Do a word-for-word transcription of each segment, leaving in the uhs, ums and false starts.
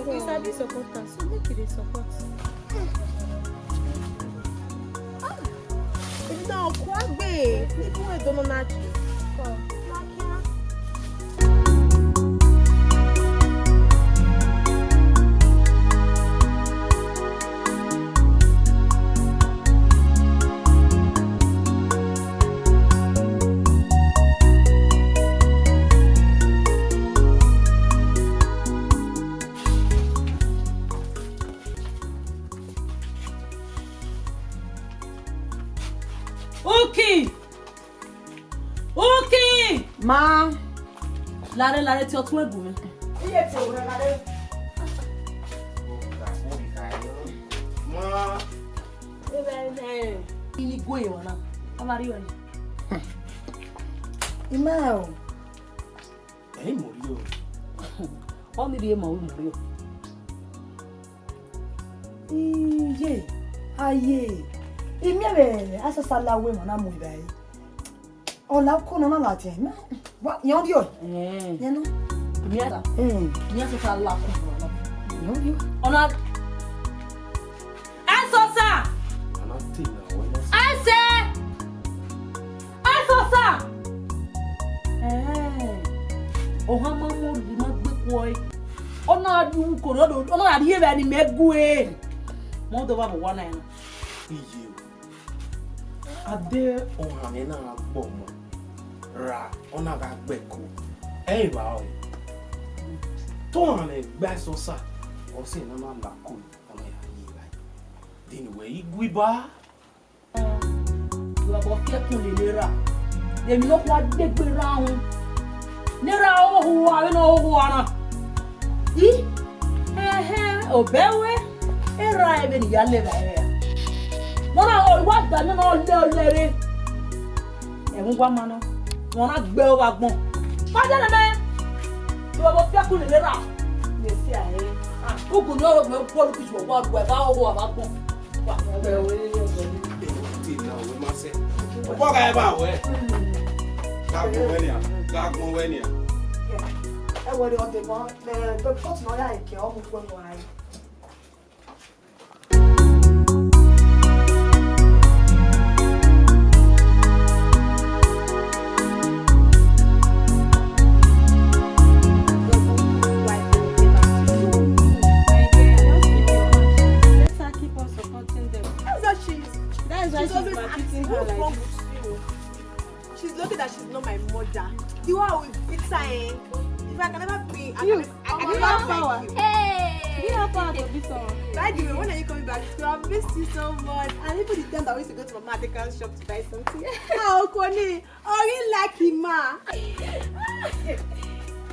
You sabi support am, so make you dey support. Ah, ebi na ọkụ agbe, n'ibu we dono na chi. Na kia. Uki! Uki! Ma. Lare, lare, tie ọtuẹn bu mwẹ. Iye tie ọtuẹn lare. Ma. Ini gue yo na. Amario ni. Ima o. Ẹ i mọ rriọ. Ọ ni rhie ma, ọ i mọ rriọ. Iye, aye, I miẹn vbe Asọsa la wẹ emwa na mu evbare. Ọ la uko nọ na ladian, wa, yẹn ọ rriọ. Ẹn. Yẹn nọ. I miẹn Asọsa. Ẹn. I miẹn Asọsa la uko nọ na. Yẹn ọ rriọ. Ọ na Asọsa! Asẹ! Asọsa! Ẹhẹn. Ohan ma mu orhirhi ma gbe khuọe. Ọ na rhie uwu koro, ọ na rhie evbare ne imẹ gue. Mẹ ọ do vba mu owa na ẹre. Iye o. Ade ohanmwẹ na gha gbe ọmọ ra, ọ na gha gbe ẹko. Ẹ i vba ọre. Te ohanmwẹ gbe Asọsa, ọ sẹ ne ọ na la uko. Ọna ya ye evbare. Deni wẹ i gu iba. Wẹ ọbọ fiẹkun lele erha. Emwi ne ọ kua degbe erha uhunmwu. Ne erha hoho ua vbene ọ hoho ua na. I? Ẹhẹn, obẹ wẹ, erha ẹre vbene I ya le evbare ra. Ne ọ na, ọ wa da ne ọ na ọlẹ ọlẹ re. Ẹmwẹ uwa ma nọ, wọn na gbe ọghe agbọn. Ma dẹnẹ mẹ, ne uwa vbe fiẹkun lele erha. Mẹ si a re. Ugun ni ọrọre mẹ, ugbọnu kisi uwa ru ẹvba ọghe avbe agbọn. Wa, ẹ wẹ, ẹ wẹ, ẹ wẹ. Ẹ wẹ, te na, wẹ ma sẹ. Ọkpọ gha ẹvba wẹ. Gha gbọn wẹ nia, gha gbọn wẹ nia. Ẹ wẹ, ọ dẹ mọ, ẹ, pot nọ ya eke, ọ mu ugbọnu a re. Let her keep on supporting them. That's how she is. That is why she's always asking, what's wrong with you? She's lucky that she's not my mother. The way I will beat her, eh? If I can never be, I can never, I can never fight you. Hey! You have power to beat someone. By the way, when are you coming back to school? I miss you so much. And even the time that we used to go to Mama Adeka's shop to buy something. Ah, Okoni, oh, you like him, ma?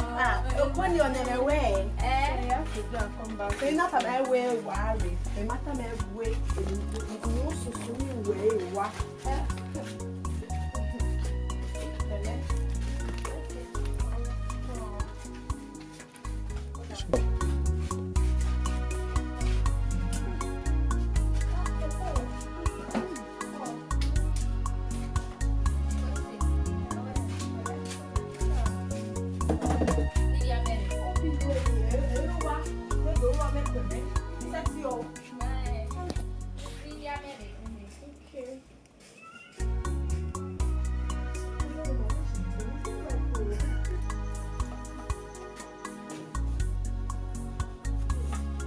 Ah, Okoni, on the way. Eh? So you have to go and come back. So you not have my way, worry. The matter my way. You so soon way, what? Okay.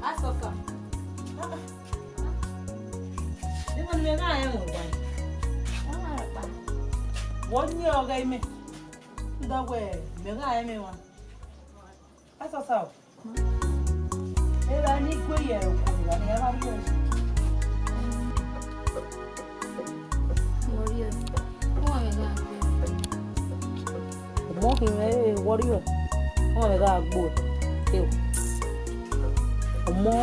Asọsa. Nibo ne imẹ gha rẹn mwẹ uwa? Wẹ ọ yin ọghe imẹ. Nda wẹ, imẹ gha rẹn mwẹ uwa. Asọsa o. Erha ni gue ye okhuo, erha ni a gha rrie ẹse. Warrior, uwa mwẹ gha gbe. Ọmọ khin mwẹ, warrior, uwa mwẹ gha gbe. Eo. Ọmọ.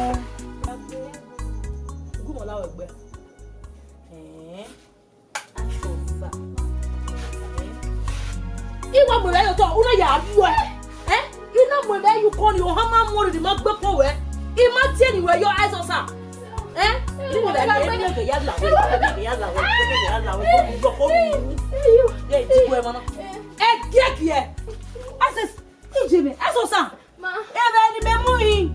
Gu mọ la wẹ gbe. Eh. Asọsa. I wa mu ẹmwẹ ye otọ, u na ya ru ẹe. Eh? I na mu ẹmwẹ ye ukọ ni, ohan ma mu orhirhi ma gbe kpọn wẹ. I ma tie ni wẹ yọ Asọsa. Eh? I mu ẹmwẹ ye, emwi ne ya la wẹ, emwi ne ya la wẹ, emwi ne ya la wẹ, ko mu yọ, ko mu. Ye ti wẹ mama. Ẹgiẹgiẹ. Asọsa, ije mẹ, Asọsa. Ma. Evbare ne imẹ mu hin.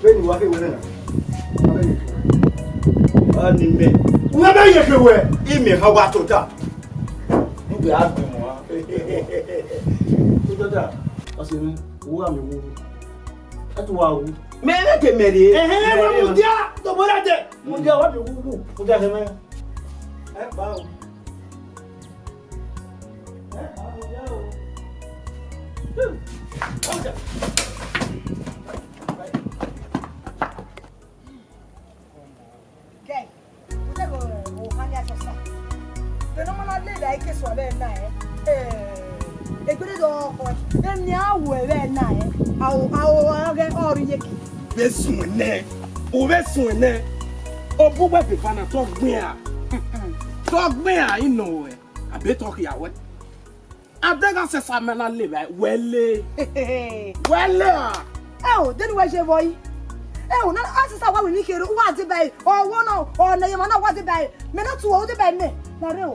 Vbene uwa khe wẹ nẹ na, uwa vbe yeke wẹ. Ọni mẹ. Uwa vbe yeke wẹ. Imẹ kha wa tota. Nugbe a gbẹn mwa. Tota. Ọse mwẹ, uwa miẹn wu. Ẹ tu wa wu. Mẹ vbe ke mẹ rrie. Ẹhẹn, wa mudia, tobọ ra dẹ. Mudia, wa miẹn wu wu. Mudia khe mẹ. Ẹ pa o. Kẹ, u te ghe ohan ni Asọsa. Vbene ọ ma na lele a i ke sua vbe na, ẹ? Egbere dọ khọ, eni a wẹ vbe na, ẹ? A o, a o, a ghẹ ọre iyeke. Vbe suẹn nẹ, u vbe suẹn nẹ, obọ uwẹ vbe eva na te ọ gbe iran, te ọ gbe iran, I nọ ruẹ, abe te ọ khia ruẹ. Adegha sẹsa ma na le vbe wẹ le. Wẹ le a? Ẹ o, de ne uwẹ ye vbọ yi? Ẹ o, na a sẹsa wa wẹ ni kherhe, uwa deba ẹre, ọ wọ nọ, ọ nẹ yema na uwa deba ẹre, mẹ na tu uwa deba ẹre nẹ. Na rre o.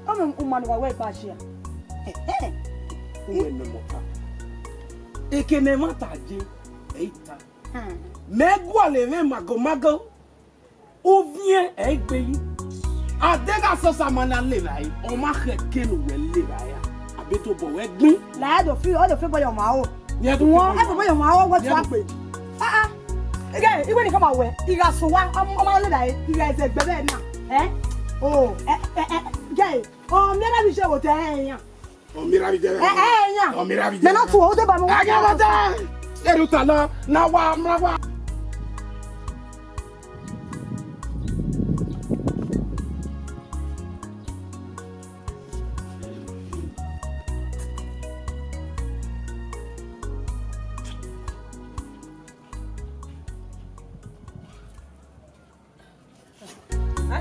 Ọ mẹ u ma ne uwa wẹ gba share. Uwẹ nọ mọ ta. Eke ne ẹmwata ye, ẹ i ta. Hmm. Mẹ gualọ emwi magomago. Uviẹn ẹ i gbe yi. Adegha sọsa ma na le vbe a re, ọ ma khẹ ke ne uwẹ le vbe a re, a be tobọ wẹ gbin. La ẹ do fi, ọ do fi bọyọ ma o. Yẹn do fi bọyọ ma o. Wọn ẹ fi bọyọ ma o, wẹ tu akpe. Ah ah. Ige, iwe ni kama wẹ, I gha sẹ owa, ọ ma le vbe a re, I gha zẹ ẹgbẹ vbe na. Ẹ? O, ẹ ẹ ẹ, ige, ọ miẹn na vbe iye wo te ẹ yan. Ọ mira vbe jẹrẹ. Ẹ, ẹ, ẹ, yan. Ọ mira vbe jẹrẹ. Mẹ na tu o, de ba mẹ wa. A gẹ vbe ta. Eru ta na, na wa, na wa.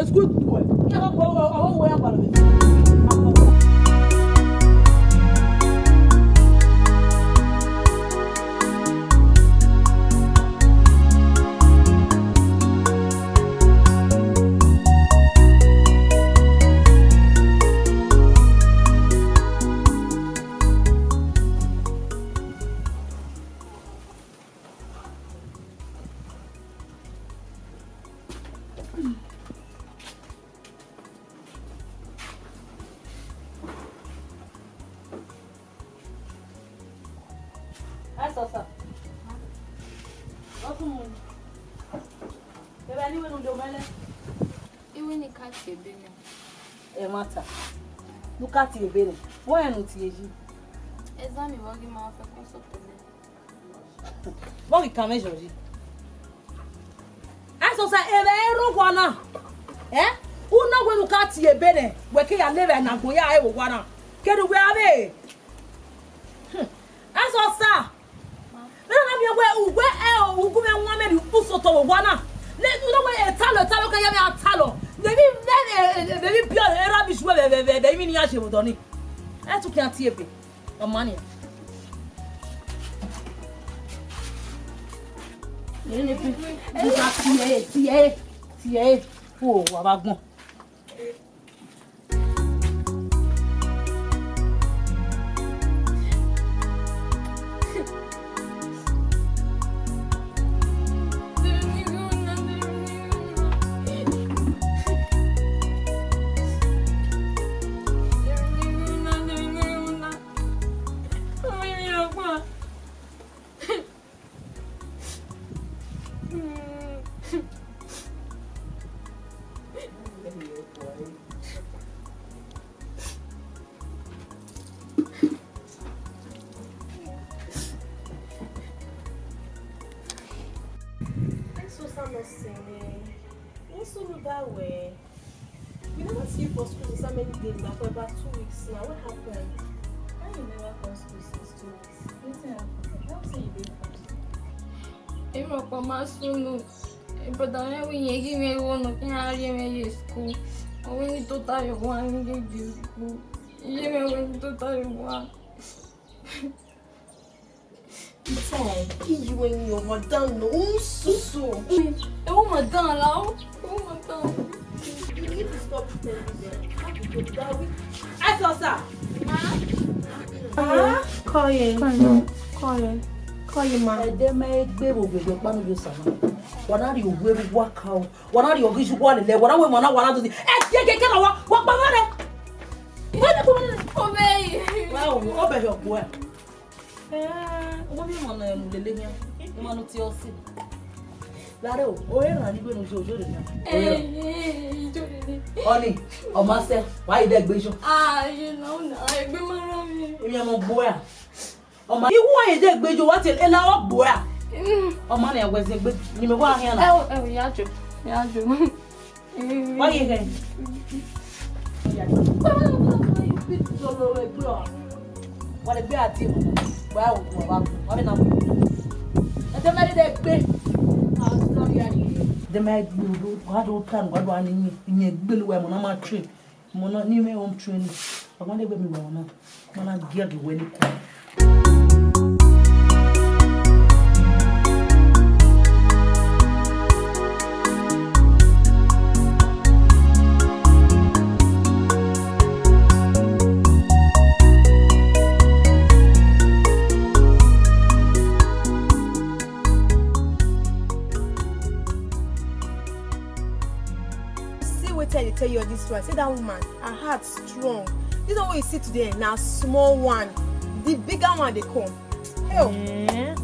Excuse me. Asọsa. Ọtun mu. Kevbe ne iwinna do mẹ nẹ. Iwinna ka tie ebe nẹ. Ẹmwata. Ne u ka tie ebe nẹ. Wẹ rẹn ne u tie yi. Exam vbe ọ ghi ma fẹkun sọtọ nẹ. Vbọ ghi kan mwẹ Jọji? Asọsa, evbare rre owa na. Ẹ? U na wẹ ne u ka tie ebe nẹ, wẹ ke ya le evbare ne agbọn ya re vbe owa na. Kere uwẹ avbe. Hmm. Asọsa. Mẹ na miẹn wẹ uwẹ ẹ o, u gu mwẹ wan mẹ rhie ukpu sotọ vbe owa na. Ne u na wẹ etalọ, etalọ ke ya mwẹ atalọ. Vbe emwi, vbe, vbe, vbe emwi biẹ rubbish wẹ vbe, vbe, vbe, vbe emwi ne iran ye vbe odọ ni. Ẹ tu khian tie ebe. Ọma nian. Tie, tie, tie. O, wa vbe agbọn. Asọsa, no sẹ mẹ. What's all about wẹ? We never see you for school since how many days now? For about two weeks now. What happened? Why you never come school since two weeks? Wetin happen? How say you dey fast? Emwi ọkpa ma sunu. Brother mwẹ wẹ irẹn ghi mwẹ igho nọ, iran rhie mwẹ ye school. Ọ wẹ ne I tota ye owa, ne I ghi ye school. Iye mwẹ wẹ ne I tota ye owa. Itai, iye wẹ ne ọ ma dan nọ, u susu. Ẹ wo ma dan la o, ẹ wo ma dan. You need to stop pretending there. How did you do that? Asọsa. Ma. Kọye, kọye, kọye, ma. Ẹdẹ mẹ gbe vbe ogbegbe ọkpa ne ovbi Osa na. Wa na rhie owa vbe uwu aka o. Wa na rhie ọghe iye uwa lele, wa na wẹ emwa na, wa na do. Ẹ, ye, ye, ye, wa, wa kpa mwa rẹ. Wa na kpa mwa rẹ. Obẹ yi. Wa o, obẹ yi ọkpọ ẹ. Eh, ọmọ mi mọ na emu lele hian. Emwa ne u tie ọse. Lare o, o he rhan ni gbe ne u ye ojo rre na. Eh, eh, ijo rre. Ọni, ọ ma sẹ, wa yi dẹ gbe ijo. Ah, ye na, na, egbe ma rhan mi. Emi ọmọ gbo ẹ. Ọ ma, iwu ẹre dẹ gbe ijo, wa tie ela ọ gbo ẹ. Mm. Ọ ma ne a wẹ zẹ gbe, ni mẹ wa khian na. Ẹ o, ẹ o, ya jo, ya jo. Wa ye hẹ. Wa le gbe a tie, wa o, wa ba, wa be na. Dem a dey dey gbe. Ah, sorry, I dey. Dem a dey gbe, wa do plan, wa do ani yin, yin gbe lu wa mo na ma train. Mo na ni me home training. Wa ma dey gbe mi wa na. Ma na gia gi wẹ ni ku. See wetin I dey tell you all this while. See that woman, her heart strong. This one wey you see today na small one. The bigger one dey come. Hell. Eh?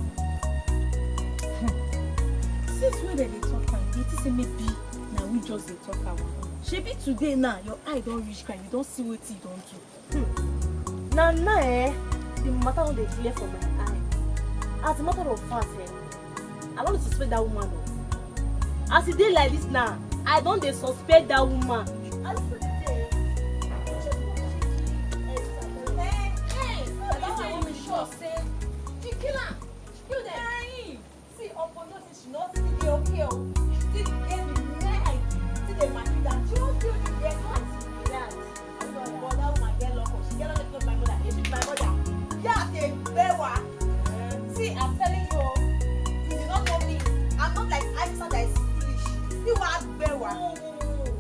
Since when dem dey talk am, you think say maybe na we just dey talk am? Shebi today now, your eye don reach ground, you don see wetin you don do. Hmm. Na now, eh, the matter don dey clear for my eye. As a matter of fact, eh, I don dey suspect that woman o. As e dey like this now, I don dey suspect that woman. As e dey, eh, eh, I don sure say she kill am. She kill dem. See, upon notice, she no still dey okay o. She still get the nerve, still dey mad that she won't feel the death as she be that. But that woman get luck o. She get luck to my mother. If she be my mother, yeah, I say, Bewa. See, I'm telling you o, you do not know me. I'm not like Aisha that is foolish. You are Bewa.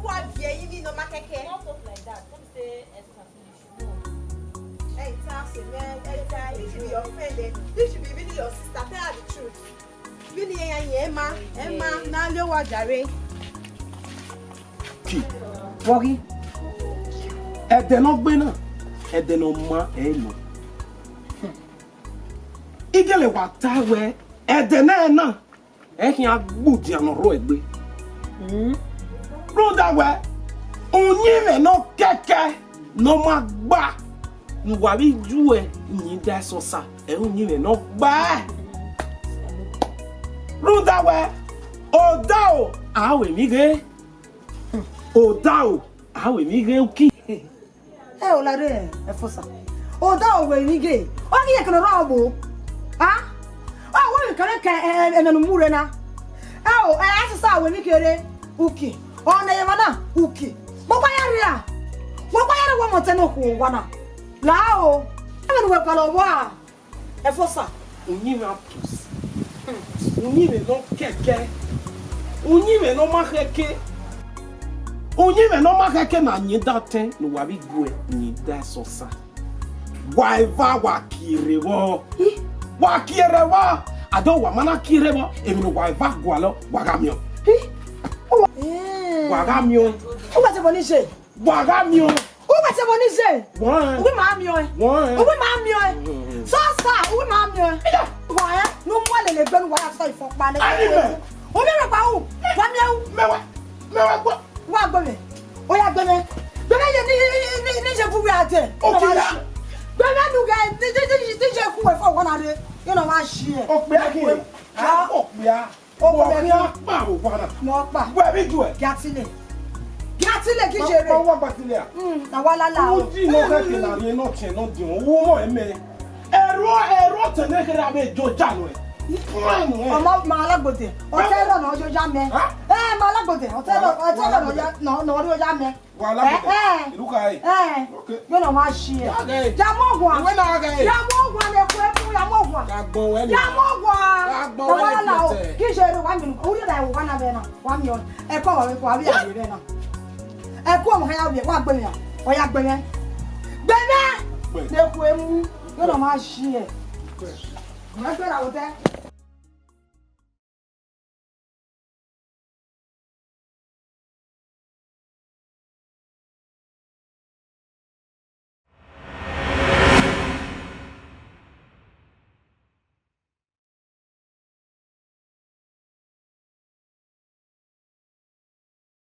Who are you? You know, Makeke. Don't talk like that. Don't say Esther foolish. Hey, Tase, man. Hey, Tase, if she be your friend, eh, if she be really your sister, tell her the truth. Vbene iran yan yin, ẹ ma, ẹ ma, na lio owa jare. Ki. Vbọ ghi? Ẹdẹ ne ọ gbe na, ẹdẹ ne ọ ma ẹ nọ. I gele wa ta wẹ, ẹdẹ nẹ na, ẹ khian gbudian ne ọ rrọọ egbe. Rhunmwuda wẹ, uyinmwẹ ne ọ kẹkẹ ne ọ ma gba ne uwa vbe ju ẹe yin da ẹsọsa, ẹ i re uyinmwẹ ne ọ gba ẹe. Rhunmwuda wẹ, odaro a ru emwi ghe, odaro a ru emwi ghe uki. Ẹ o, lare Ẹfosa. Odaro ru emwi ghe, ọ ghi ye kene ọ rrọọ gbo. A? Ọ wẹ emwi kẹmwẹ ke, ẹ, ẹ, ẹmwẹ ne u mu rre na. Ẹ o, ẹ, ẹsọsa ru emwi ghe rre uki. Ọ nẹ ye emwa na uki. Kpokpo ya rria. Kpokpo ya rre wẹ ọmọ ọtẹn ne okhuo owa na. La o. Ẹmwẹ ne uwẹ gualọ vbọ a? Ẹfosa. Uyinmwẹ Atus. Uyinmwẹ ne ọ kẹkẹ. Uyinmwẹ ne ọ ma khẹke. Uyinmwẹ ne ọ ma khẹke na yin da tẹn ne uwa vbe gu ẹe yin da ẹsọsa. Wa eva wa kie rre vbọ. Wa kie rre vbọ. Adọ wa ma na kie rre vbọ. Emwi ne uwa eva gualọ, wa gha miẹn. Wa gha miẹn. Uwẹ te bọ ni je? Wa gha miẹn. Uwẹ te bọ ni je? Wẹn. Uwẹ ma miẹn. Wẹn. Uwẹ ma miẹn. Mm. So sa, uwẹ ma miẹn. Wa ẹ, nu mu lele gbe nu wa ya sọ ifọ pa ne. Ayi mẹ. Uwẹ mẹ pa u. Wa miẹn u. Mẹ wa. Mẹ wa gbọ. Wa gbe mẹ. O ya gbe mẹ. Gbe mẹ ye ni, ni, ni, ni je bu wẹ adẹ. Okay, ya. Gbe mẹ nu gẹ, ni, ni, ni, ni je ku wẹ fọ wa na re. You know wa shi ẹ. O pe a ki. Ja. O pe a. Ọ khian kpa vbe owa na. Mẹ ọ kpa. Wẹ vbe iduẹ. Gia tile. Gia tile ghi ye rre. Ma wa gba tile a? Mm, na wa lala o. Uji nọ khẹke na rhie nọ tiẹn nọ diọn, u mọ ẹmẹ. Ẹro, ẹro tẹn ne kherhe avbe joja nọ ẹ. Fine, eh. Ọmọ, ma Alagbode. Ọtẹ rọ nọ joja mẹ. Ha? Eh, ma Alagbode. Ọtẹ rọ, ọtẹ rọ nọ ya, nọ, nọ joja mẹ. Wa la Eh, gbẹdẹ. Eh. Iruka ẹ. Eh. Okay. Yọ na wa shi ẹ. Ya gẹ. Ya mọ wa. Iwe na gẹ. Ya mọ wa ne ku emu, ya mọ wa. Ka gbọn wẹ ni. Ya mọ wa. Ka gbọn wẹ ni. Wa la o. Ki je re wa mi. O ri da wa na be na. Wa mi o. Ẹ kọ wa ko abi abi be na. Ẹ kọ mo ya bi wa gbe mi. O ya gbe mi. Gbe mi. Gbe. Ne ku emu. Yọ na wa shi ẹ. Gbe. Ma gbe ra o te.